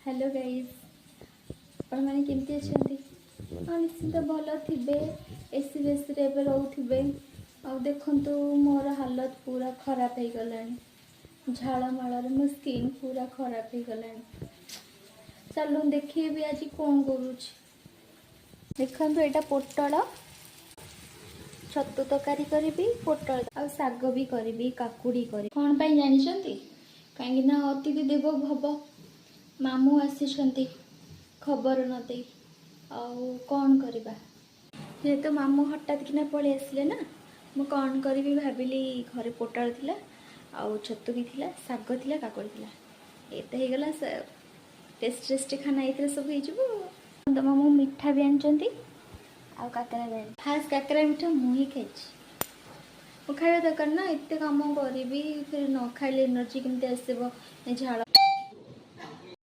Hello guys, ଆପଣମାନେ କେମିତି ଅଛନ୍ତି? ହଁ, ନିଶ୍ଚିନ୍ତ ଭଲ ଥିବେ, ଏସି ବେସିରେ ଏବେ ରହୁଥିବେ। ଆଉ ଦେଖନ୍ତୁ, ମୋର ହାଲତ ପୁରା ଖରାପ ହେଇଗଲାଣି। ଝାଳ ମାଳରେ ମୋ ସ୍କିନ୍ ପୁରା ଖରାପ ହେଇଗଲାଣି। ଚାଲୁନ, ଦେଖିବି ଆଜି କ'ଣ କରୁଛି। ଦେଖନ୍ତୁ, ଏଇଟା ପୋଟଳ ଛତୁ ତରକାରୀ କରିବି, ପୋଟଳ ଆଉ ଶାଗ ବି କରିବି, କାକୁଡ଼ି କରିବି। କ'ଣ ପାଇଁ ଜାଣିଛନ୍ତି? କାହିଁକି ନା ଅତିଥି ଦେବ ଭବ, ମାମୁଁ ଆସିଛନ୍ତି ଖବର ନ ଦେଇ। ଆଉ କ'ଣ କରିବା? ଯେହେତୁ ମାମୁଁ ହଠାତ୍ କିନା ପଳେଇ ଆସିଲେ ନା, ମୁଁ କ'ଣ କରିବି ଭାବିଲି। ଘରେ ପୋଟଳ ଥିଲା ଆଉ ଛତୁ ବି ଥିଲା, ଶାଗ ଥିଲା, କାକୁଡ଼ି ଥିଲା। ଏତେ ହେଇଗଲା ଟେଷ୍ଟି ଟେଷ୍ଟି ଖାନା, ଏଇଥିରେ ସବୁ ହେଇଯିବ। ତ ମାମୁଁ ମିଠା ବି ଆଣିଛନ୍ତି ଆଉ କାକରା ବି ଆଣି। ଫାଷ୍ଟ କାକରା ମିଠା ମୁଁ ହିଁ ଖାଇଛି। ମୁଁ ଖାଇବା ଦରକାର ନା, ଏତେ କାମ କରିବି, ଫେର ନ ଖାଇଲେ ଏନର୍ଜି କେମିତି ଆସିବ? ଏ ଝାଳ